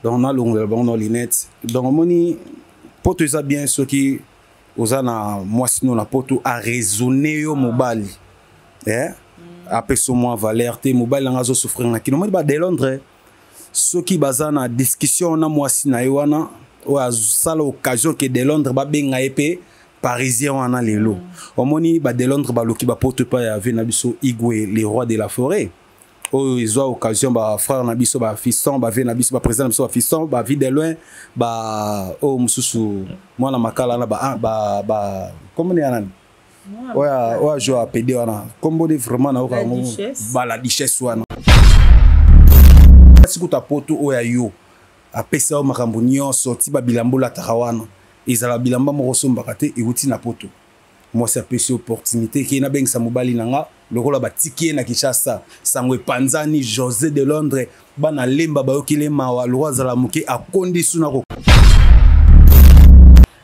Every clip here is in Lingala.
Donc nalongolela bango na lunette. Donc omoni poto eza bien soki oza na mwasi no na poto araisonne yo mobali, eh? Apesa mwa valeur te, mobali nanga azosouffrir na kino. Omoni ba de Londres, soki baza na discussion na mwasi na ye wana, oyo asala occasion ke de Londres babenga ye mpe parisien wana lelo. Omoni ba de Londres baluki bapoto epai ya vie na biso Igwe, le roi de la forêt, oyo ezwa occasion bafrère na biso, bafiston, bavie na biso, baprésident na biso, bafiston, bavie de loin, ba oyo mosusu mwana makala wana, ba kombo ya nani oyo azwa apd wana, kombo de vraiment nayoka yango, bala duchesse wana sikuta poto oyo ya yo apesa yo makambo nyonso ti babilamba olataka wana, ezala bilamba moko osombaka te, euti na poto. Mwasi apesi opportunité ke nabengisa mobali na nga lokola batiki ye na Kinshasa. Sango epanzani, José de Londres, bana lemba bayokile mawa, lokola azala moke akondi suna ko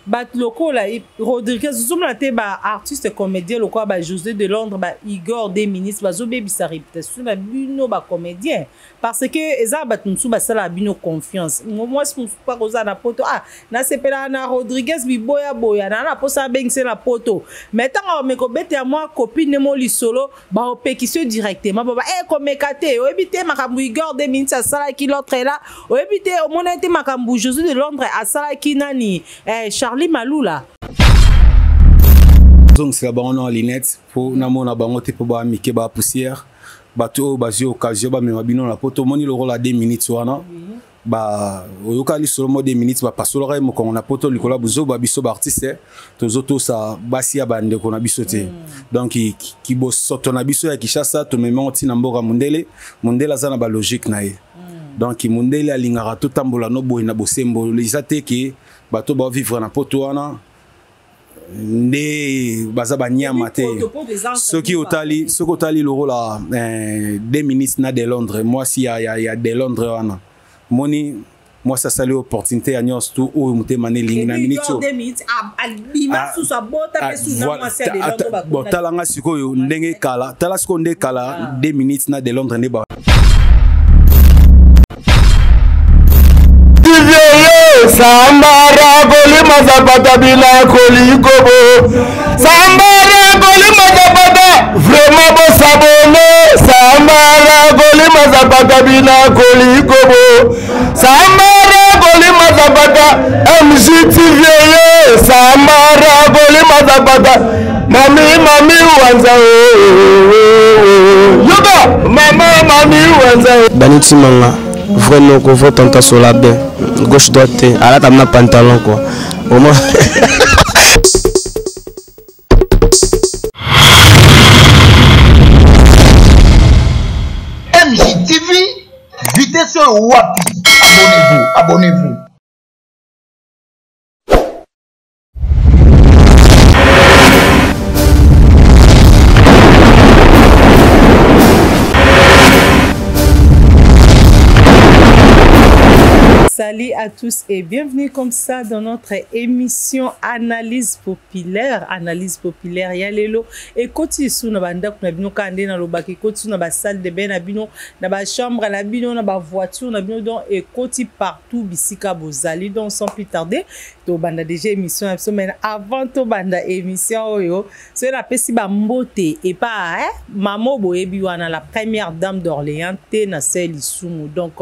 Bato lokola Rodriguez, ozomona te, baartiste comédien lokola ba José de Londres, ba Igor des ministres, bazobebisa réputation na bino bacomédien, parce que eza bato mosusu basalaka bino confiance. Mwasi mosusu mpaka oza na poto, ah, nasepelaka na Rodriguez, biboya boya na mposa abengise na poto, mais ntango ameka obetela mwa copine mo lisolo, baopekisi yo directement, baba e komeka te, oyebi te makambo Igor de minutes asalaki l'autre là, oyebi te, omonaki te makambo José de Londres asalaki nani, Charlie Malula. Zongisela bango na lunette mpo namona bango te, mpo bamike ba poussière. Bato oyo bazwi occasion bamema bino na poto, omoni lokola 2 minutes wana, ba oyoka lisolo mo 2 minutes, bapasolaka ye mokongo na poto likolo ya buzoba. Biso baartiste tozotosa basi ya bandeko na biso te. Donc kibosoto na biso ya Kinshasa tomemango ntina mboka mondele. Mondele aza na balogique na ye. Donc mondele alingaka totambola no boye na bosembo. Eza te ke bato baovivre na poto wana nde baza banyama te. Soki otali lokola 2 minutes na de Londres, mwasi ya de Londres wana, moni mwasi asali opportunité ya nyonso tu oyo motema na elingi na minute. Bon, talanga sikoyo ndenge kala, tala sikoyo nde kala 2 minutes na de Londres nde ba Sambara kolima zapata bila kolikobo, sambara kolima zapata, vraiment bosabone. Sambara kolima zapata bila kolikobo, sambara kolima zapata, MGTV ye, sambara kolima zapata, mami mami wanza yoka mama mami wanza. Dani Timanga, vrai noko, vrai tonton Solabé, gauche droite, alata na pantalon quoi. Au moins. MJTV, vitesse wapi? Abonnez-vous, abonnez-vous. Salut à tous et bienvenue comme ça dans notre émission Analyse populaire. Analyse populaire ya lelo ekoti lisusu na bandako na bino, kaka nde nalobaka, ekoti na basalle de bain na bino, na bachambre na bino, na bavoiture na bino, donc ekoti partout bisika bozali. Donc sans plus tarder, tobanda déjà émission na biso. Mais avant tobanda émission oyo, soki napesi bambote epa mama boyebi wana, la première dame d'Orléans te na se lisumu. Donc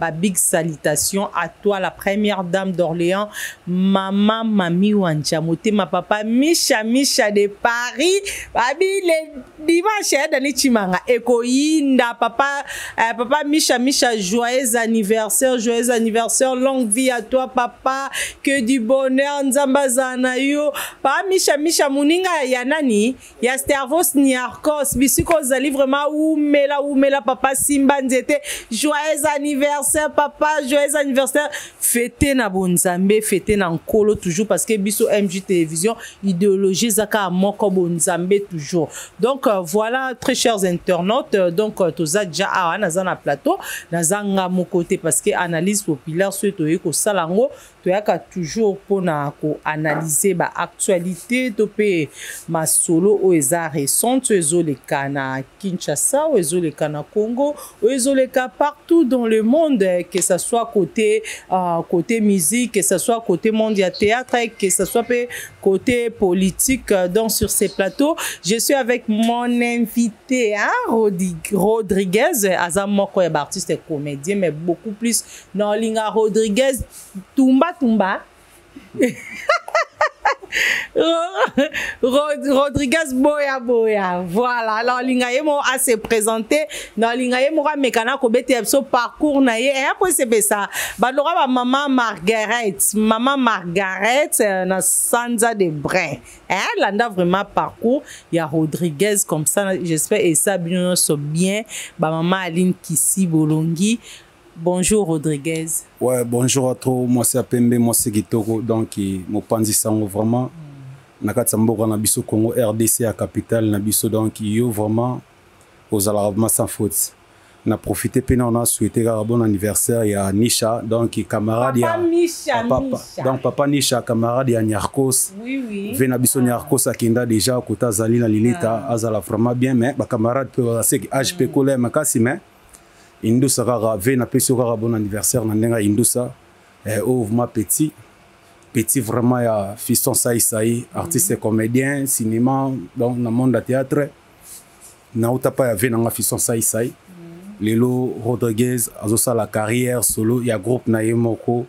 ba big salutation à toi, la première dame d'Orléans, mama Mami Wanja, motema papa Misha Misha de Paris, babi le dimanche ya Dani Chimanga ekoyinda. Papa Misha Misha, joyeux anniversaire, joyeux anniversaire, longue vie à toi papa, que du bonheur, Nzambe azala na yo. Papa Misha Misha, moninga ya nani, ya Stervos Niarcos, bisika ozali vraiment umela umela. Papa simba nzete, joyeux anniversaire papa, joyeux anniversaire, fête na bonzambe, fête na nkolo toujours, parce que biso MJ Télévision, idéologie ezaka moko, bonzambe toujours. Donc voilà, très chers internautes, donc toza déjà awa, naza na plateau, naza nga moko te, parce que analyse populaire, soki toyei kosala yango, toyaka toujours mpona koanalyse baactualité to mpe masolo oyo eza récente, oyo ezoleka na Kinshasa, oyo ezoleka na Congo, oyo ezoleka partout dans le monde, que ça soit côté ye côté musique, que ce soit côté monde ya théâtre, que ce soit mpe côté politique. Donc sur ces plateaux, je suis avec mon invité, hein, Rodriguez. Aza moko ya baartiste comédien, mais beaucoup plus na olinga Rodriguez Tumba Tumba, Rodriguez Boya Boya. Voilà. Alors, linga ye mo a se présenter. Na linga ye mo ameka na kobete biso parcours na ye. Et après c'est ça. Ba lora ba maman Margaret, maman Margaret na Sanza de Brin. Hein, landa vraiment parcours ya Rodriguez comme ça, j'espère et ça bien so bien. Ba maman Aline Kissi Bolongi. Bonjour Rodriguez. Ouais, bonjour à toi. Moi c'est Pembe, moi c'est Kitoko. Donc mopanzi sango vraiment na kati ya mboka na biso Congo RDC ya capitale na biso. Donc yo vraiment ozalaka vraiment sans faute. Na profité mpe na ona souhaité kaka bon anniversaire ya Nisha, donc camarade ya Papa Misha, papa, Misha. Donc papa Nisha, camarade ya Nyarkos. Ve na biso Nyarkos akenda déjà kota azali na lilita, azala vraiment bien, mais bacamarade mpe bazaseki age mpe kola ya makasi, mais indusa kaka ve napesi yo kaka bon anniversaire na ndenge ya indusa oyo vraiment petit petit vraiment ya fiston Sai Sai, artiste comédien cinéma, donc na monde ya théâtre nauta pa ya ve nanga fiston Sai Sai. Lelo Rodriguez azosala carrière solo ya groupe na ye moko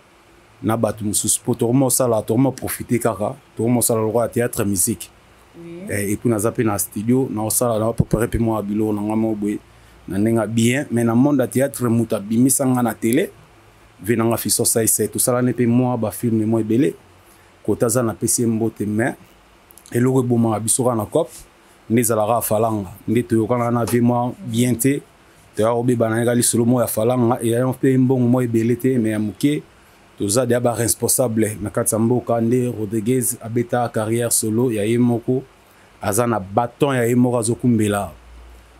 na bato mosusu, mpo tokoma osala, tokoma profite kaka, tokoma osala lokwa ya théâtre, musique. Et puis naza mpe na studio, naosala, naoprépare mpe mwa biloko na nga moko boye na ndenge ya bien, mais na monde ya théâtre moto abimisa nga na télé, ve nanga fiso Saisai. Tosalani mpe mwa bafilm mwa ebele kota aza, napesi ye mbote. Mais eloko ebomaka biso kaka na cop nde ezalaka falanga, nde toyokana na ve mwa bien te, toya kobebana ye kaka lisolo moko ya falanga. Eyali mpe mbongo moko ebele te, mais ya moke. Toza deya baresponsable na kati ya mboka. Nde Rodriguez abeta carrière solo ya ye moko, aza na baton ya ye moko, azokumbela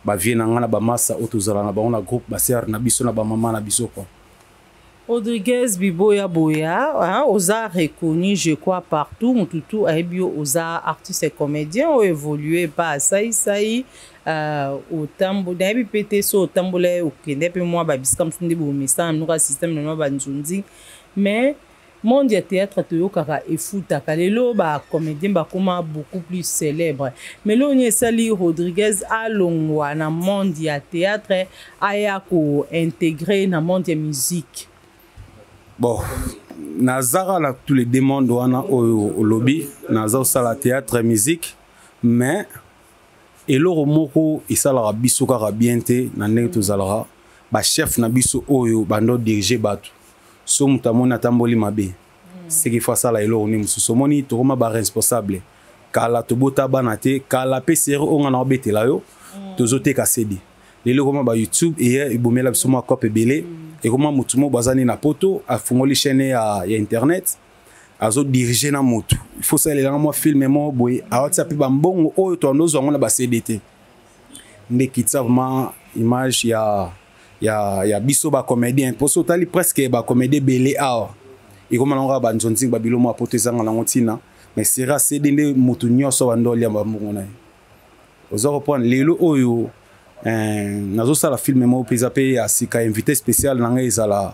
bavie na ngai na bamasa oyo tozala na bango na groupe, basere na biso na bamama na biso quoi. Rodriguez Biboya Boya, hein, oza reconnu, je crois, partout. Mututu ayebi yo, oza artiste et comédien, o évolué pa Sai Sai, otambo nayebi mpe te so otambola, okende mpe mwa babisika mosusu nde bomesana mnoka système na mwa banzunzi, mais monde ya théâtre toyokaka efutaka. Lelo bacomédien bakóma beaucoup plus célèbre, mais lelo nini esali Rodriguez alongwa na monde ya théâtre, aya kointégrer na monde ya musique? Bon, nazaka na tous les deux mondes wana oyo olobi. Naza kosala théâtre, musique, mais eloko moko esalaka biso kaka bien te na ndenge tozalaka, bachef na biso oyo bando dirige bato, so moto amoni atamboli mabe, seki fo asala eloko nini mosusu. Omoni, tokoma baresponsable. Kala tobota bana te, kala mpe seri oyo nga na obetela yo, tozoteka CD. Lelo ekoma ba YouTube eye ebomela biso mwa cope ebele. Ekoma motu moko baza nini na poto, afungoli chaîne ya internet, azodirige na motu, il faut salelanga mwa film moko boye, awatia mpe bambongo oyo toandozwa yango na baCD te. Nde kitisa vraiment image ya biso bacomédien, mpo so otali presque bacomédien ebele awa, ekoma nango kaka banzonzingi, babilo mwa poto ezanga nango ntina, mais sera CD nde motu nyonso bando olia bambongo na ye. Oza comprendre? Lelo oyo nazosala film moko mpenza mpe ya sika, invité spécial na ngai ezala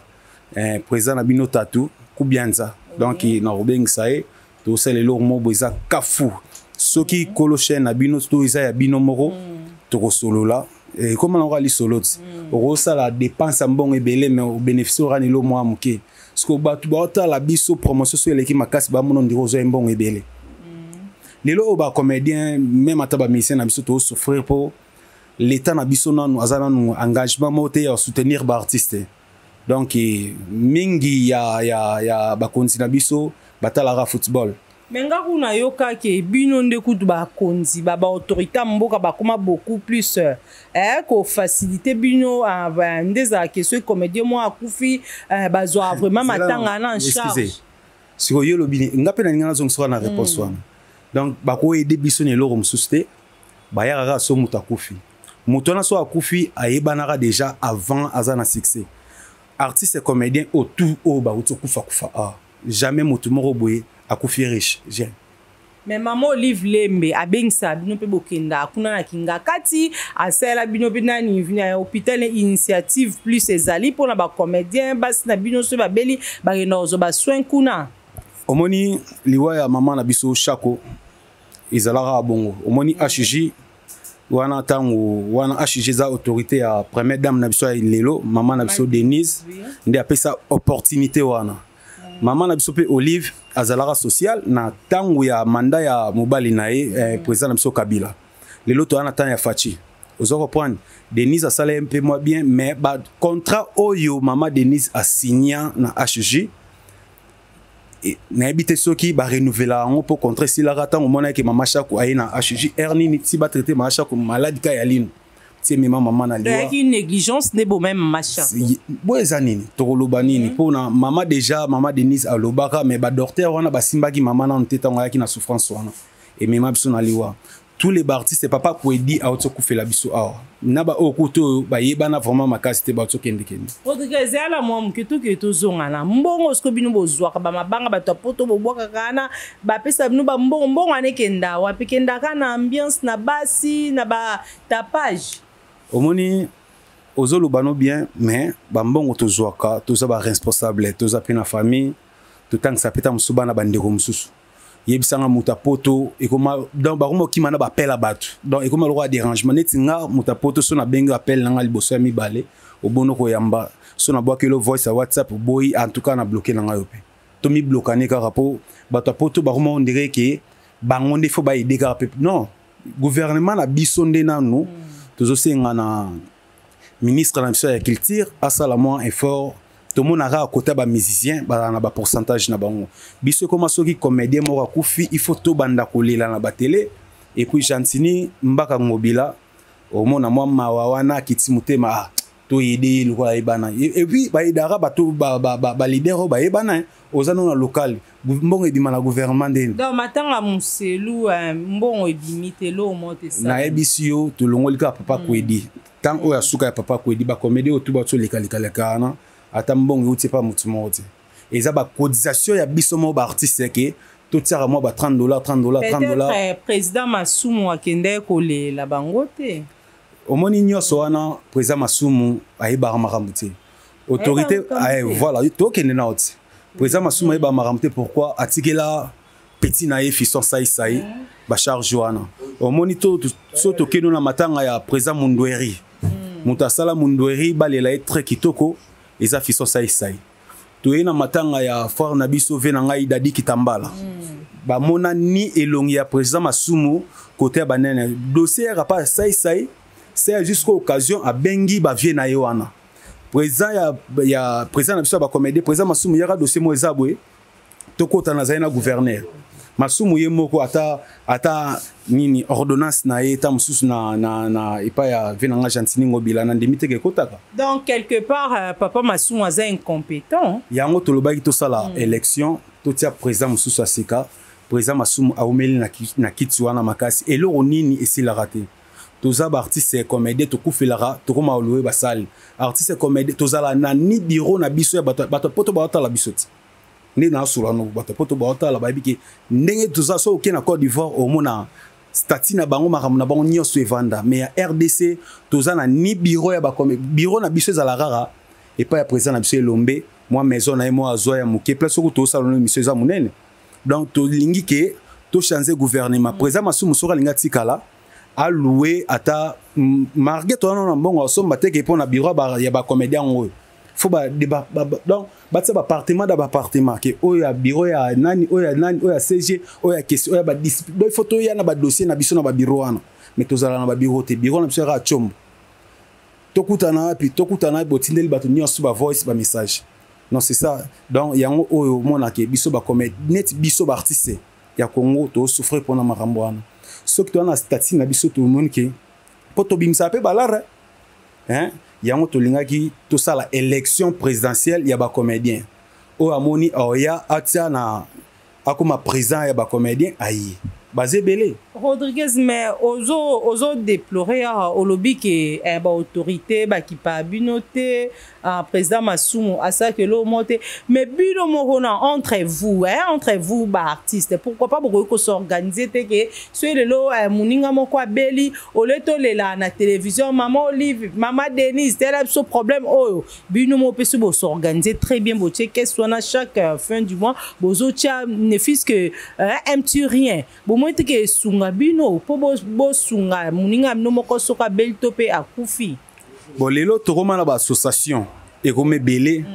président na bino Tatu Kubianza. Donc nakobengisa ye, tosala eloko moko boye eza kafu. Soki kolo chaîne na bino to eza ya bino moko, tokosolola. Ekoma nango lisolo ti okosala dépense ya mbongo ebele, mais obénéficie okani elo mwa moke, parce que bato baotala biso promotion so eleki makasi, bamona ndiri ozwa mbongo ebele. Lelo oyo bacomédien, même ata bamusicien na biso, tozosouffrir mpo l'état na biso nanu aza nanu engagement moko te ya soutenir baartiste. Donc mingi ya bakonzi na biso batalaka football. Me nga kuna nayokaki bino nde kutu bakonzi baautorité ya mboka bakóma beaucoup plus kofacilité bino, nde ezalaka soki comédien moko akufi, bazwaka vraiment matanga na en charge. Sikoyo yo olobi, nga mpe nalinga nazongisoka na réponse wana. Donc bakoyede biso na eloko mosusu te, bayaka kaka so moto akufi. Moto wana so akufi, ayebanaka déjà avant, aza na succès. Artiste comédien oyo tout oyo bauti okufa kufa, ah, jamais moto moko boye akufi riche. Jamais. Mais mama Olive Lembe abengisaka bino mpe bokendaka kuna na Kingakati, asalela bino mpe nani na hôpital Initiative Plus ezali mpona bacomédien, basi na bino soki babeli bakenda kozwa basoin kuna. Omoni, liwa ya mama na biso Shako ezalaka bongo. Omoni, HJ wana, ntango wana HG eza autorité ya première dame na biso ya lelo, mama na biso Denise, nde apesa opportunité wana. Mama na biso mpe Olive azalaka social na ntango ya mandat ya mobali na ye, président na biso Kabila. Lelo toza na ntango ya Fatshi, oza comprendre. Denise asala ye mpe mwa bien, mais bacontrat oyo mama Denise asigna na HG, nayebi te soki barenouvelaka yango, mpo contrat esilaka ntango omonaki mama Shako aye na HG r nini ti batraite mama Shako maladi ka ya lino ti emema mama na liwa. Eyaki négligence nde bomeme mama Shako. Bo eza nini, tokoloba nini mpona mama? Déjà mama Denise alobaka, mais badocteur wana basimbaki mama nano te. Ntango ayaki na souffrance wana, emema biso na liwa. Tous les baartiste, papa Kwedi auti okufela biso awa, na baoyo kutu oyo bayebana vraiment makasi te, bauti okendekende. Rodrigue, ezala mwa moke, toke tozonga na mbongo. Siko bino bozwaka bamabanga, bato ya poto bobwakaka wana, bapesa bino bambongo. Mbongo wana ekenda wapi? Ekendaka na ambiance na basi na batapage? Omoni, ozoloba no bien, mais bambongo tozwaka, toza baresponsable, toza mpe na famille, totangisa mpe ta mosusu bana, bandeko mosusu. Yebisanga, moto ya poto ekoma, donc bakoma okima na bapela bato, donc ekoma lokola dérangement. Neti nga moto ya poto, so nabengi appel na nga liboso ya mibale, obono koyamba. So nabwakeli voice ya WhatsApp, oboyi, en tout cas na bloqué na ngai yo mpe. Tomiblokane kaka mpo bato ya poto bakoma on dirait ke bango nde faut baaider kaka mpe. Non, gouvernement na biso nde nanu tozosenga na ministre na biso ya culture asala mwa effort. Tomonaka kaka kota bamusicien bazala na bapourcentage na bango. Biso ekoma soki comédien moko akufi, il faut tobanda kolela na batele. Et puis Gentini Mbaka Ngobila, omona mwa mawa wana, akiti motema, ah, toyede ye lokola ayebana. Et puis bayedaka bato, baleader oyo bayebana. Oza no na local, mbongo ebima na gouvernement ndeni? Donc matanga moselu, mbongo ebimi te, eloko moko te. Nayebisi yo, tolongoli kaka papa Kwedi. Ntango oyo asuka ya papa Kwedi, bacomédie oyo tu bato olekalekaleka wana, ata mbongo euti epa motu moko te. Eza bacotisation ya biso moko baartiste ke totiaka mwa ba 30 dollars, 30 dollars, 30 dollars. Peut-être président Masumu akendeki kolela bango te. Omoni, nyonso wana, président Masumu ayebaka makambo te. Autorité, voilà, tokende na oti. Président Masumu ayebaka makambo te. Pourquoi atikela petit na ye Fiston Saisai bacharge wana? Omoni, so tokende na matanga ya président Mundweri, moto asala Mundweri balela ye très kitoko eza Fiston Saisai. Toye na matanga ya frère na biso, ve na ngai Dadi Kitambala, bamona ni elongi ya président Masumu kote ya banene dossier yaka pa Saisai. C'est jusqu'au occasion abengi bavie na ye wana, président ya président na biso ya bacomédie, président Masumu, yaka, dossier mo eza boye, tokota. Nazali na gouverneur Masumu ye moko, ata nini ordonnance na ye, ta mosusu na epai ya ve na nga Gentini Ngobila, na ndimi teke ekotaka. Donc quelque part, papa Masumu aza incompétent. Yango tolobaki tosala élection, totia président mosusu ya sika. Président Masumu aumeli na kiti wana makasi, eloko nini esilaka te. Toza baartiste comédien, tokufelaka, tokóma oloye basali artiste comédien, tozala na ni bureau na biso ya bato. Bato poto baotala biso ti nde nasola no, bato poto baotala, bayebi ke ndenge toza. So oke na Côte d'Ivoire, omona statut na bango, makambo na bango nyonso evanda. Mais ya RDC, toza na ni bureau ya bakome. Bureau na biso ezala kaka epai ya président na biso Elombe, mwa maison na ye mwa azwa ya moke, place soki tosala no émission eza monene. Donc tolingi ke tochange gouvernement. Président Masumu, soki alingi atikala, aloué ata marge toza na mbongo asomba teke mpo na bureau ya bacomédien oyo faut ba, ba, ba, donc batia baappartement da baappartement ke oyo ya bureau ya nani, oyo ya nani, oyo ya CG, oyo ya question, oyo ya badiscipline. Donc il faut toya na badossier na biso na babureau wana, mais tozala na babureau te. Bureau na biso yaka tiombo. Tokutana wapi? Tokutana wapi? Botindeli bato nyonso bavoice, bamessage. Non, c'est ça. Donc yango oyo omonake biso bacomédie, neti biso baartiste ya Congo, tosouffrir mpona makambo wana. Soki toza na statut na biso, tomoni ke mpo tobimisaka mpe balara, hein? Yango tolingaki tosala élection présidentielle ya bacomédien. Oyo amoni aoya atia na akóma président ya bacomédien, aye. Baza ebele. Rodriguez, mais ozo déplorer awa, olobi ke baautorité bakipa bino te, président Masumu asalaki eloko moko te, mais bino moko na entre vous, hein, entre vous baartiste, pourquoi pas bokoki kos'organiser te ke soki lelo moninga moko abeli, ole tolela na télévision, mama Olive, mama Denise, tela biso problème oyo, bino moko mpe so bos'organiser très bien, botie caisse wana, chaque fin du mois bozotia ne fût-ce que un petit rien, bomoi te ke esunga bino mpo bosunga moninga bino moko soki abeli to mpe akufi? Bon, lelo tokóma na baassociation, ekóma ebele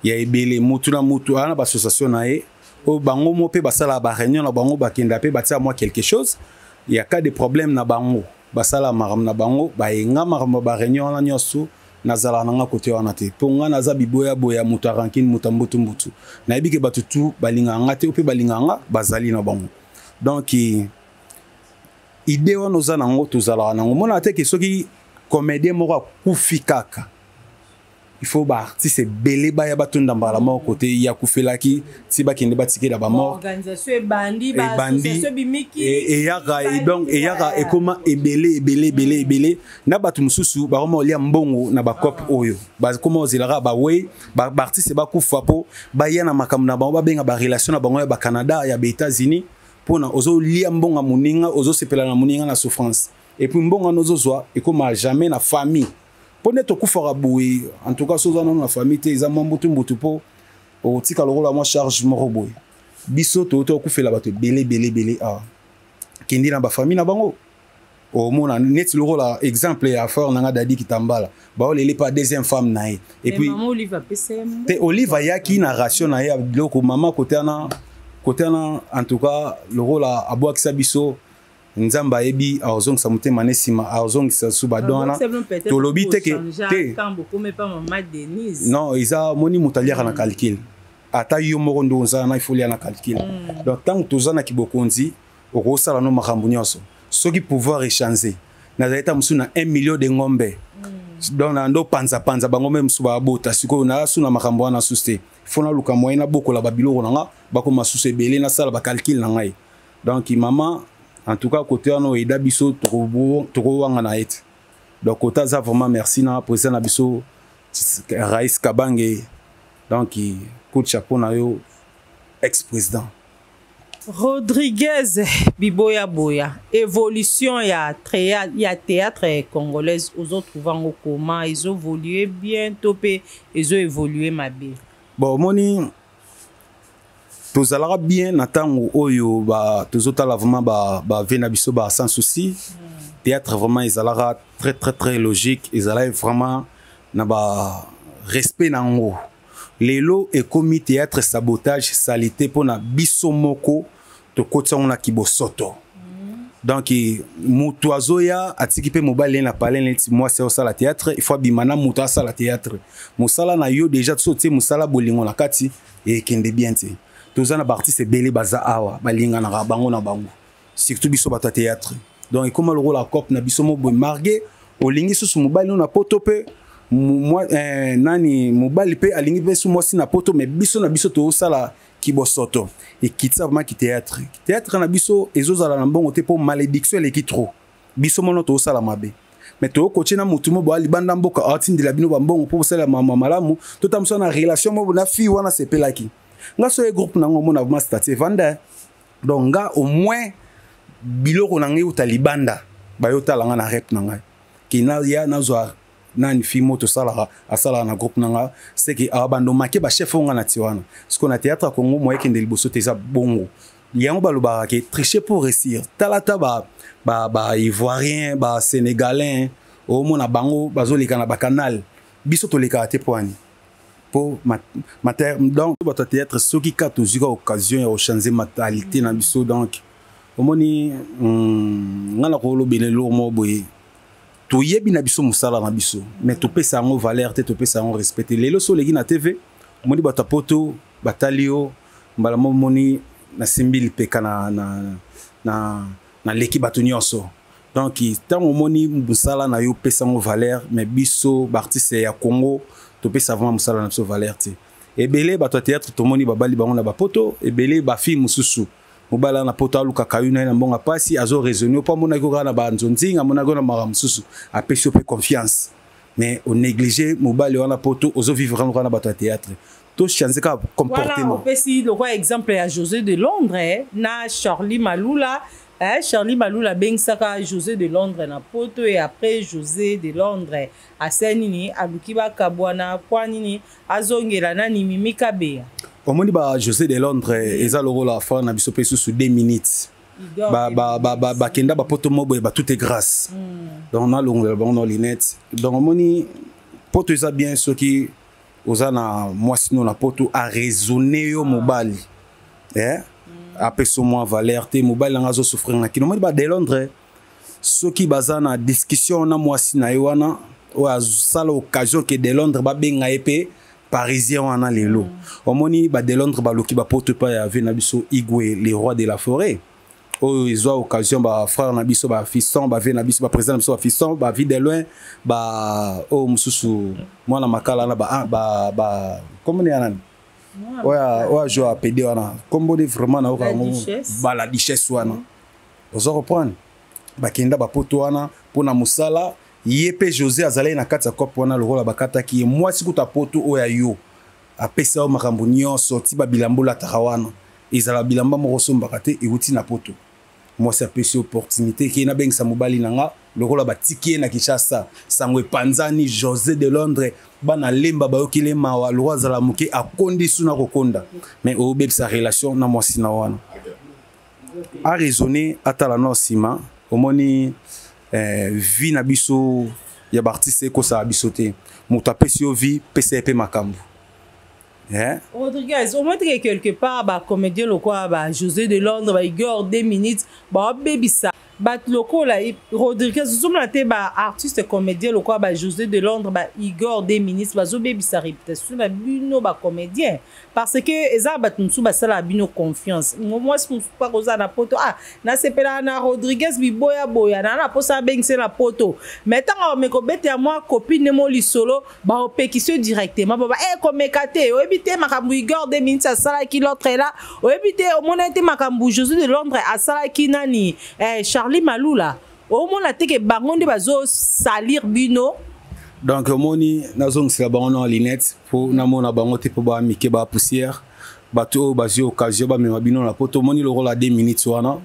ya ebele. Mutu na mutu aza na baassociation na ye oyo bango mo mpe basalaka baréunion na bango, bakenda mpe batia mwa quelque chose ya cas de problème na bango, basala makambo na bango, bayenga makambo ya baréunion wana nyonso. Nazalaka na nga kote wana te, mpo nga naza biboyaboya, moto ya rancune, moto ya mbutu-mbutu. Nayebi ke bato tu balingaka nga te, o mpe balingaka nga bazali na bango. Donc idée wana oza nango, tozalaka nango. Monaka te ke soki comédien moko akufi kaka, il faut baartiste ebele baya batunda mbala moko kote ye akufelaki, ti bakende batikela bamort. Organisation ebandi. Ebandi. Baassociation ebimiki. Eyaka donc eyaka, ekoma ebele ebele ebele ebele na bato mosusu bakoma kolia mbongo na bacope oyo bakoma kozelaka bawei baartiste bakufa mpo baya na makambo na bango, babenga barelation na bango ya bacanada, ya baÉtats-Unis, mpona ozolia mbongo ya moninga, ozosepela na moninga na souffrance, et puis mbongo wana ozozwa ekoma jamais na famille, mpo nde tokufaka boye. En tout cas, so oza nano na famille te, eza mwa mbutu mbutu, mpo okotika lokola mwa charge moko boye. Biso touti okufela bato ebele ebele ebele awa, kende na bafamille na bango, omona neti lokola exemple ya frère na nga Dadi Kitambala, baolele pa deuxième femme na ye, et puis mama Olive apesa ye. Te, Olive ayaki na ration na ye ya biloko. Mama kote wana, kote wana, en tout cas lokola abwakisa biso, Nzambe ayebi, azongisa motema ne nsima, azongisa su badon wana. Tolobi te ke te. Mama Denise. Non, eza moni moto aliaka na calcul. Ata yo moko nde oza na, il faut lia na calcul. Donc ntango toza na kibokonzi, okosala no makambo nyonso. Soki pouvoir échange, nazali ta mosusu na 1 million de ngombe, donc na ndo panzapanza bango mpe mosusu babota. Sikoyo naza su na makambo wana susu te, fo naluka moyen nabokola babiloko na nga, bakoma susu ebele, nasala bacalcul na ngai. Donc mama, en tout cas côté wana oyeda biso, tokowanga na ye te. Donc côté aza vraiment merci na président na biso Raïs Kabange. Donc coup de chapeau na yo, ex président. Rodriguez Biboya Boya, évolution ya théâtre congolaise, ozotrouva yango comment? Ezoévolue bien to mpe ezoévolue mabe? Bon, omoni, tozalaka bien na ntango oyo tozotala vraiment bave na biso ba Sans Souci. Théâtre vraiment ezalaka très très très logique, ezalaki vraiment na ba respect na yango. Lelo ekomi théâtre sabotage, salité, mpona biso moko tokoti yango na kibosoto. Donc moto azoya, atiki mpe mobali ye na palais, neti mwasi osala théâtre, il faut abima na moto asala théâtre. Mosala na yo déjà, so otie mosala bolingo na kati, ekende bien te. Toza na baartiste ebele baza awa, balinganaka bango na bango, surtout biso bato ya théâtre. Donc ekóma lokola cope na biso mo boye marge. Olingi susu mobali no na poto mpe nani, mobali mpe alingi mpe su mwasi na poto, mais biso na biso tozosala kibosoto, ekitisa vraiment ki théâtre. Théâtre na biso ezozala na mbongo te, mpo malédiction eleki trop. Biso mono tozosala mabe, mais tokotie na motu mo boya libanda mboka, aotindela bino bambongo mpo bosala mama malamu. Totambusa na relation mo na fille wana, sepelaki nga so ye groupe nango, omona vraiment statut evanda. Donc nga au moins biloko na ngai euta libanda, bayotala nga na rep na ngai ke ya nazwa nani, fille mo tosalaka, asalaka na groupe na nga, seke awa bando make bachef oyo nga na ti wana. Sikoyo na théâtre ya Congo, moye ekende liboso te, eza bongo. Yango balobaka ke tricher pour réussir. Tala ta ba ivoirien, basénégalais, omona bango bazoleka na bacanal, biso tolekaka te. Po ani? Po donc bato ya théâtre, soki ka tozwi ka occasion ya kochange mentalité na biso. Donc omoni, nga na kolobela eloko moko boye: toyebi na biso mosala na biso, mais topesa yango valeur te, topesa yango respect te. Lelo so oleki na TV, omoni bato ya poto batali yo mbala mo, omoni nasimbi lipeka na naleki bato nyonso. Donc ntango omoni mosala na yo, opesa yango valeur. Mais biso baartiste ya Congo, topesa vraiment mosala na biso valeur te. Ebele bato ya théâtre tomoni babali bango na bapoto ebele, bafille mosusu. Mobali na poto alukaka yo na ye na mbongo pasi, azo raisonner mpo amonaki yo kaka na banzonzinga, amonaki yo na makambo mosusu, apesi yo mpe confiance, mais onéglige mobali wana poto, ozovivre kaka na bato ya théâtre. Tochange kaka comportement. Voilà, opesi lokwa exemple ya José de Londres na Charlie Malula. Charlie Malula abengisaka José de Londres na poto et après José de Londres asali nini? Aluki bakabwana. Kwa nini azongela nani? Mimi Kabeya. Omoni ba José de Londres eza lokola frère na biso mpe susu 2 minutes bakenda bapoto mo boye, batout est grâce. Donc nalongolela bango na lunette. Donc omoni, poto eza bien soki oza na mwasi no na poto, araisonne yo mobali, apesa mwa valeur te. Mobali nanga azosouffrir na kino. Omoni ba de Londres, soki baza na discussion na mwasi na ye wana oyo asala occasion ke de Londres babenga ye mpe parisien wana lelo. Omoni ba de Londres baluki bapoto epai ya ve na biso Igwe, le roi de la forêt, oyo ezwa occasion bafrère na biso bafiston, bave na biso, baprésident na biso bafiston, bavie de loin, ba oyo mosusu mwana makala wana, ba kombo ya nani oyo azwa apd wana, kombo de vraiment nayoka yango, bala duchesse wana. Oza reprendre, bakenda bapoto wana mpona mosala. Ye mpe José azalaki na kati ya cope wana. Lokola bakataki ye mwasi kuta poto oyo ya yo apesa yo makambo nyonso, ti babilamba olataka wana ezala bilamba moko osombaka te, euti na poto. Mwasi apesi opportunité ke nabengisa mobali na nga. Lokola batiki ye na Kinshasa, sango epanzani, José de Londres, bana lemba bayokili mawa. Lokola azala moke, akondi suna kokonda, mais obebisa relation na mwasi na wana. Araisonne, atala no nsima. Omoni, vie na biso ya baartiste ekosala biso te. Moto apesi yo vie, pesa ye mpe makambo. Rodriguez, au moins que quelque part bacomédien lokola ba José de Londres, ba Igor 2 minutes, baobebisa bato lokola Rodriguez. Ozomona te baartiste comédien lokola ba José de Londres, ba Igor 2 minutes, bazobebisa réputation na bino bacomédien, parce que eza bato mosusu basalaka bino confiance. Mwasi mosusu mpaka oza na poto, ah, nasepelaka na Rodriguez, biboyaboya na mposa abengise na poto, mais ntango bameka obetela mwa copine mo lisolo, baopekisi yo directement, baba e komeka te, oyebi te makambo Igor 2 minutes asalaki l'autre là, oyebi te, omona te makambo José de Londres asalaki nani, Charlie Malula. Omona te ke bango nde bazosalir bino. Donc omoni, nazongisela bango na lunette mpo namona bango te, mpo bamike ba poussière. Bato oyo bazwi occasion bamema bino na poto, omoni lokola 2 minutes wana,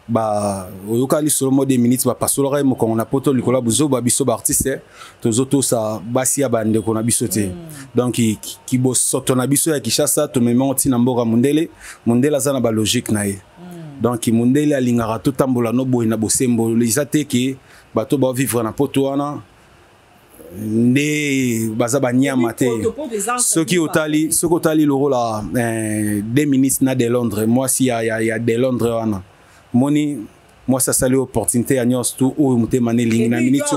ba oyoka lisolo mo 2 minutes bapasolaka ye mokongo na poto likolo ya buzoba. Biso baartiste tozotosa basi ya bandeko na biso te. Donc kibosoto na biso ya Kinshasa, tomema ntina mboka mondele. Mondele aza na balogique na ye. Donc mondele alingaka totambola no boye na bosembo. Eza te ke bato baovivre na poto wana nde baza banyama te. Soki otali lokola 2 minutes na de Londres, mwasi ya de Londres wana, moni mwasi asali opportunité ya nyonso tu oyo motema na elingi na minute.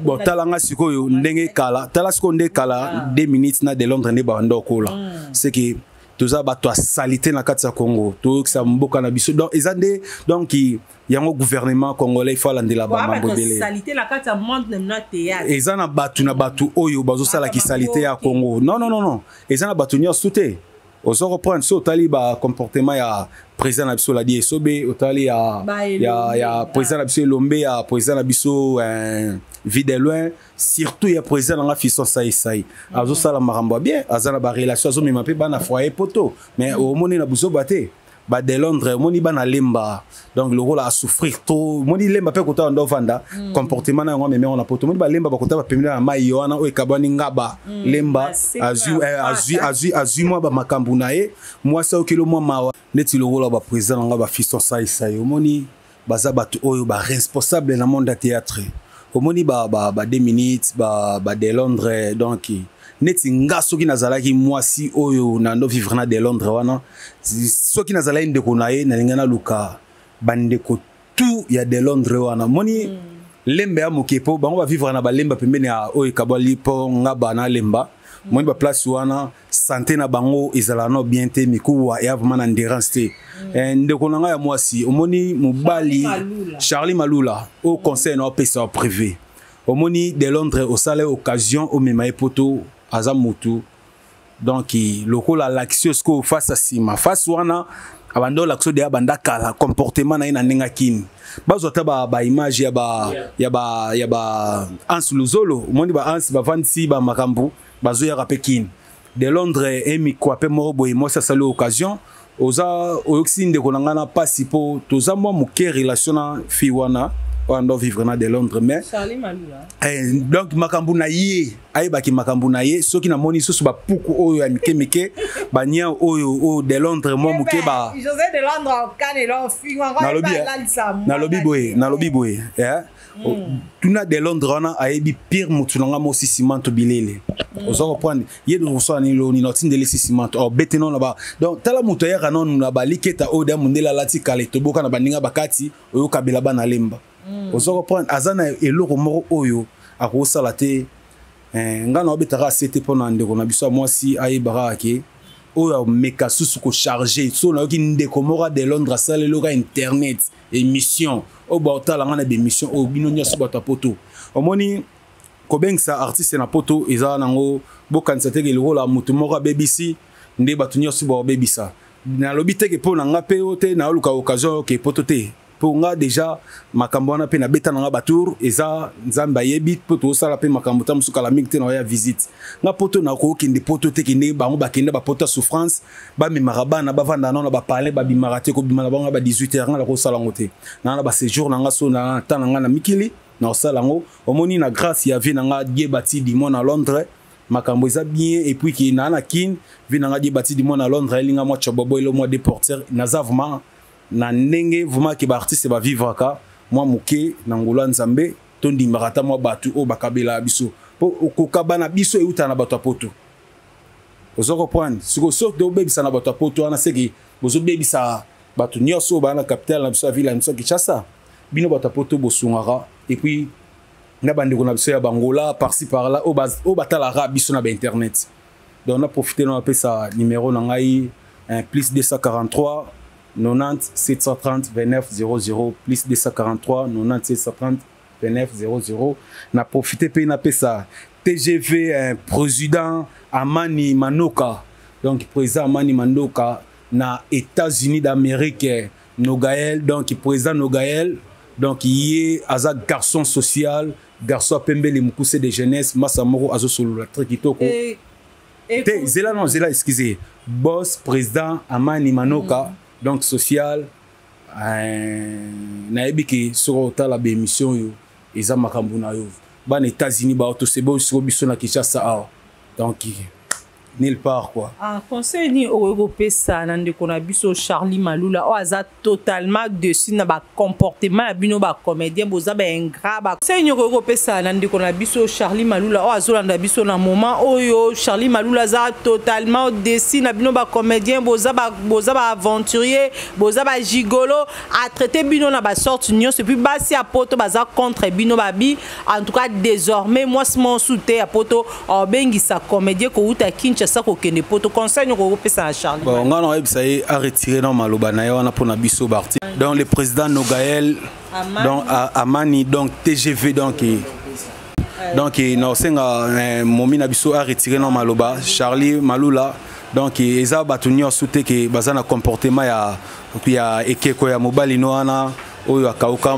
Bon, talanga sikoyo ndenge kala, tala sikoyo nde kala 2 minutes na de Londres nde banda okola. C'est que toza bato ya saleté na kati ya Congo, toyokisa mboka na biso. Donc eza nde, donc yango gouvernement congolais, il faut alandela bamambo ebele. Eza na bato na bato oyo bazosalaki saleté ya Congo. Non, non, non, non, eza na bato nyonso te. Ozo reprendre, so otali bacomportement ya président na biso Ladi Esobe, otali ya président na biso Elombe, ya président na biso Vie de loin, surtout ya président nanga Fiston Saisai, azosala makambo ya bien, aza na barelation, azomema mpe bana foyer poto, mais omoni na buzoba te. Ba de Londres, omoni bana lemba, donc lokola asouffrir to omoni lemba mpe kota ndo ovanda comportement na yango amemi yango na poto. Omoni balemba bakota bapemeli na mai yo wana oyo ekabwani ngaba lemba, azwi mwa bamakambo na ye. Mwasi ayokeli mwa mawa neti lokola baprésident nanga bafiston Saisai. Omoni, baza bato oyo baresponsable na monde ya théâtre. Omoni ba 2 minutes, ba de Londres. Donc neti nga, soki nazalaki mwasi oyo nando vivre na de Londres wana, soki nazalaki ndeko na ye, nalingi naluka bandeko tout ya de Londres wana. Moni lembe ya moke, mpo bango bavivre na balemba pembeni ya oyo ekabwali mpo ngaba na lemba. Moni baplace wana, santé na bango ezala no bien te, mikuwa eya vraiment na endurance te. Ndeko na ngai ya mwasi, omoni mobali Charlie Malula oyo, conseil na opesa wa privé. Omoni de Londres, osala occasion omema ye poto, aza motu. Donc lokola alakisi yo sikoyo face ya nsima, face wana abanda olakisa yo deya banda kala comportement na ye na ndenge akini. Bazwa ata baimage ya ba Anse Luzolo, omoni ba Anse bavandisi bamakambo bazoyaka mpe kini de Londres emikwa mpe moko boye. Mwasi asali occasion, oza oyokisi ndeko na ngai na mpasi, mpo toza mwa moke relation na fille wana oyo ando vivre na de Londres, mais Charlie Malula. Donc makambo na ye, ayebaki makambo na ye. Soki namoni lisusu bapuku oyo ya mike mike, bania oyo de Londres mwa moke ba José de Londres okanela ofinga. Nalobi boye. Tuna de Londres wana, ayebi pire motu na nga mosi simanto bilele. Oza comprendre ye kosala nini loni na otindeli si simanto obete no na ba. Donc tala, moto ayaka nanu na baliketa oyo da mondele alati kala, etoboka na baninga bakati oyokabela bana lemba. Oza comprendre, aza na eloko moko oyo akosala te. Ngai na obetaka ase te mpo na ndeko na biso ya mwasi ayebaka ke oyo ameka susu kocharge. So nayoki ndeko moko de Londres asaleli oka internet émission oyo baotala ngai na bémission oyo, bino nyonso bato ya poto, omoni kobengisa artiste na poto eza nango, bokanisa teke lokola motu moko abebisi nde bato nyonso baobebisa. Nalobi teke mpo na nga mpe oyo te, naoluka occasion oyo ke poto te, mpo nga déjà makambo wana mpe nabeta na nga batour, eza Nzambe ayebi, mpo tozosala mpe makambo ta mosusu kala mingi te na oya visite nga poto. Nakokende poto te, kende bango bakende bapoto ya souffrance, bamemaka bana bavanda nano na bapalais, babimaka te, kobima na bango na ba 18 heures. Nga nakosala yango te naa na baséjour na nga, so na ta na nga na mikili nakosala yango. Omoni, na grâce ya vie na nga Die Batidi mwa na Londres, makambo eza bien. Et puis ki naa na Kine, vie na nga Die Batidi mwa na Londres elinga mwa chobobo elo mwa déporter, naza vraiment na ndenge vraiment ke baartiste bavivraka mwa moke na ngolu ya Nzambe. Tondimaka ata mwa bato oyo bakabelaka biso, mpo kokaba na biso euta na bato ya poto. Oza comprendre? Sikoyo soki tobebisa na bato ya poto wana, seki bozobebisa bato nyonso oyo baa na capitale na biso ya ville ya biso ya Kinshasa. Bino bato ya poto bosungaka, et puis na bandeko na biso ya Bangola par-ci par-là oyo batalaka biso na bainternet. Donc na profite na bapesa numéro na ngai, plus 243 90 730 29 00, plus 243 90 730 29 00. Na profite mpe napesa TGV, président Amani Manoka, donc président Amani Manoka na États-Unis d'Amérique, Nogaël, donc président Nogaël, donc ye aza garçon social, garçon apembeli mokuse de jeunesse, masa moko azosolola très kitoko te. Zela, non, zela, excusez, boss président Amani Manoka, donc social, nayebi ke soki otala baémission oyo eza makambo na yo, bana États-Unis baotoseba siko biso na Kinshasa awa, donc nulle part quoi. Ah, conseil nini okoki kopesa na ndeko na biso Charlie Malula oyo aza totalement dessus na bacomportement na bino bacomédien, boza baingrat? Conseil nini okoki kopesa na ndeko na biso Charlie Malula oyo azolanda biso na moment oyo? Charlie Malula aza totalement dessus na bino bacomédien, boza baaventurier, boza bagigolo, atraite bino na basorte nyonso. Et puis basi ya poto baza contre bino, babi en tout cas désormais mwasi mosu te ya poto obengisa comédien kouta Kinshasa kokende poto. Conseil nini okopesa na Charlie? Bon, nga na oyebisa ye aretire na maloba na ye wana mpona biso baartiste. Donc le président Nogaël Amani. Donc Amani, donc TGV, donc naosenga momi na biso aretire na maloba Charlie Malula. Donc eza bato nyonso te ke baza na comportement ya ekeko ya mobali no wana oyo akauka.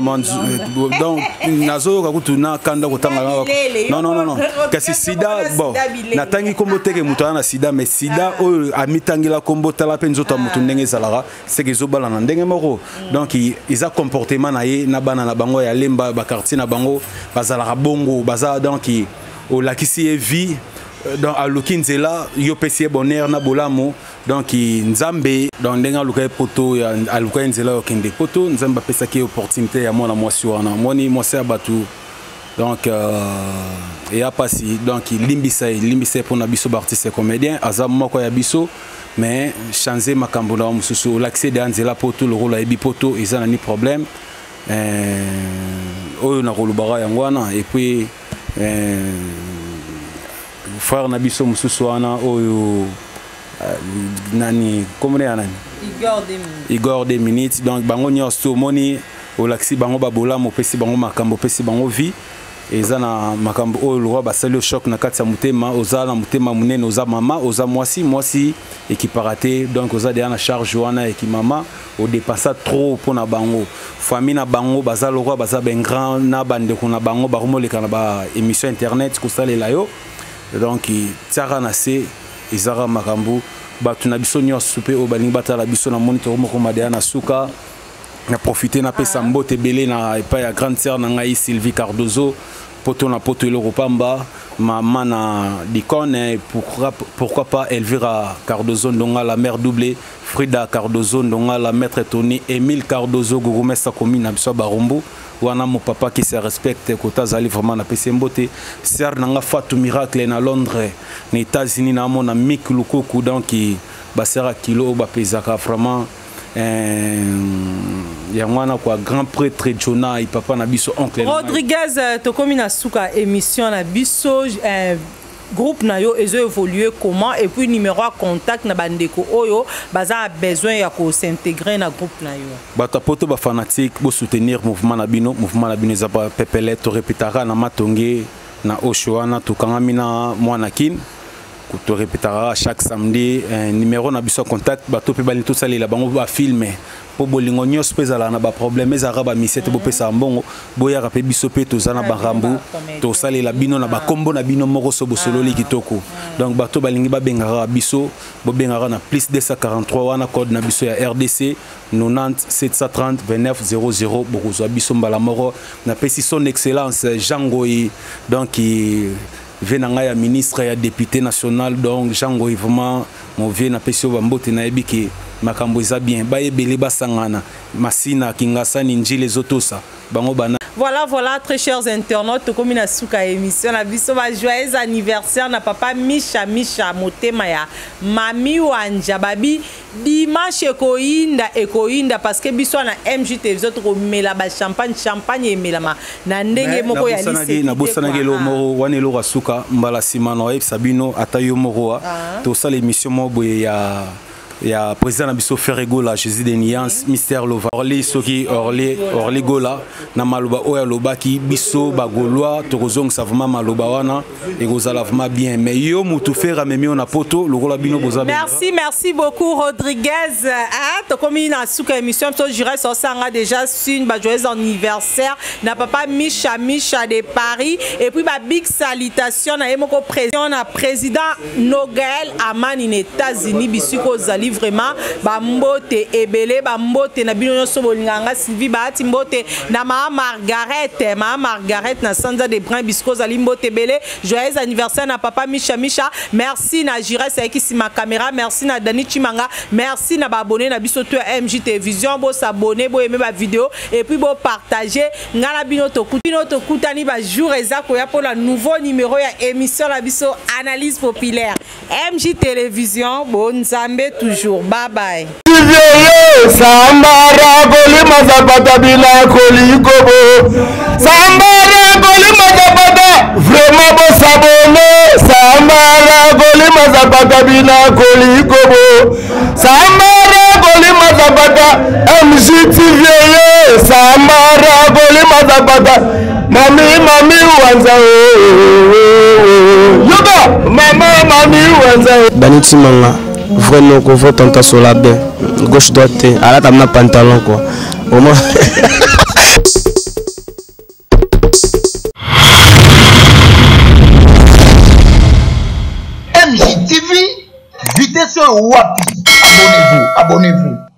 Donc nazoyoka kutu na kanda kotanga. Non, non, non, non, kasi sida, bon, natangi nkombo teke moto aza na sida, mais sida oyo amitangela nkombo. Tala mpe nzoto ya moto ndenge ezalaka, seke ezobala na ndenge moko. Donc eza comportement na ye na bana na bango ya Lemba, baquartier na bango bazalaka bongo, baza. Donc olakisi ye vie, donc aluki nzela, yo opesi ye bonheur na bolamu. Donc Nzambe, donc ndenge aluka ye poto, aluka ye nzela okende poto, Nzambe apesaki ye opportunité ya mwana mwasi wana. Omoni mwasi ya bato, donc eya mpasi. Donc limbisa ye, limbisa ye mpona biso baartiste comédien, aza moko ya biso, mais change makambo na mosusu. Olakisi deya nzela poto, lokola ayebi poto eza na ni problème. Oyo nakolobaka yango wana. Et puis frère na biso mosusu wana oyo nani, komona ya nani? Igor deux minutes. Igor deux minutes. Donc bango nyonso to omoni olakisi bango babolamu, opesi bango makambo, opesi bango vie. Eza na makambo oyo lokola basali yo choc na kati ya motema, oza na motema monene, oza mama, oza mwasi, mwasi ekipaka te, donc oza deja na charge wana eki mama, odepensa trop mpo na bango. Famille na bango baza lokola baza baingrand na bandeko na bango bakomoleka na ba émission internet kosalela yo. Donc tiaka na se ezaka makambo bato na biso nyonso mpe oyo balingi batala biso na moni tokomokoma deja na suka. Na profiter na pesa mbote ebele na epai ya grande sœur na ngai Sylvie Cardozo, poto na poto eloko pamba, mama na Dicone, pourquoi pas Elvira Cardozo Ndonga, la mère doublée, Frida Cardozo Ndonga, la maître Tony, Emile Cardozo, Gourmestre commune na biso Barumbu, wana mon papa qui se respecte, kota zali vraiment na pesi mbote, sœur nanga Fatou Miracle na Londres, na États-Unis na mona Mick Lukuku, donc ba sœur kilo ba pesaka vraiment. Yango wana kwa grand prêtre Jonah et papa na biso oncle Rodriguez. Tokomi na suka émission na biso. Groupe na yo ezo évoluer comment, et puis numéro ya contact na bandeko oyo baza na besoin ya ko s'intégrer na groupe na yo? Bato poto ba fanatique, bo soutenir mouvement na bino, mouvement na bino eza pa pepele, to répétera na matonge na osho wana tokangami na mwana kin, to répétera chaque samedi. Un numéro na biso contact, bato pe balingi tosalela bango ba filmer po bolingo nyonso mpe ezalaka na baproblème, ezalaka bamisie te, bopesaka mbongo, boyaka mpe biso mpe toza na barambu, tosalela bino na bakombo na bino moko so bosololi kitoko. Donc bato balingi babengaka biso, bobengaka na plus 243 wana code na biso ya RDC 90 730 29 00, bokozwa biso mbala moko. Napesi son excellence Jean Ngoyi, donc vie na ngai ya ministre ya député national, donc Jean Ngoyi vraiment mon vieux, napesi yo bambote, nayebi ke makambo eza bien, bayebele basangana masina kingasani njili ezotosa bango bana. Voilà, très chers internautes, tokomi na suka émission na biso. Ba joyeux anniversaire na papa Misha Misha Motema ya Mami Wanja babi, dimanche ekoyinda ekoyinda parce que biso na MJ Télévision tokomela ba champagne, champagne emelama na ndenge moko ya lycée. Nabosanaki eloko moko wana, eloko ya suka, mbala nsima na oyebisa bino ata yo moko wa tosala émission moko boye ya président na biso Ferre Gola, Jésus de Nuance, Mister Lova, Orly, soki Orly, Orly Gola na maloba oyo alobaki biso bagaulois, tokozongisa vraiment maloba wana, ekozala vraiment bien. Mais yo mutu Ferre amemi yo na poto lokola bino boza. Merci, merci beaucoup Rodriguez. Ah, tokomi na suka émission biso, j'irai sosanga déjà signe ba joyeux anniversaire na papa Misha Misha de Paris, et puis ba big salutation na ye moko président na président Nogaël Amani na États-Unis, bisiko ozali vraiment, bambote ebele, bambote na bino nyonso bolinganga Sylvie Bahati, mbote na maa Margaret, maa Margaret na Sanza de Brin, bisiko ozali, mbote ebele, joyeux anniversaire na papa Misha Misha. Merci na Jires ayaki nsima caméra, merci na Dani Chimanga, merci na baabonné na biso to ya MJ Télévision. Bosabonner, boyeme bavidéo et puis bopartager. Nga na bino bino tokutani bajour eza koya mpona nouveau numéro ya émission na biso Analyse populaire, MJ Télévision. Bonzambe toujours, bye bye. Sambara kolima zapata bila kolikobo, sambara kolima zapata, vraiment bosabonner, sambara kolima zapata bila kolikobo, sambara kolima zapata, MGTV, sambara kolima zapata, mami mami wanza yoga mama mami wanza. Dani Timanga, vrai noko, vrai tanta solabe, gauche droite te, alata na pantalon quoi. Au moins. MJTV, vitesse wapi? Abonnez-vous, abonnez-vous.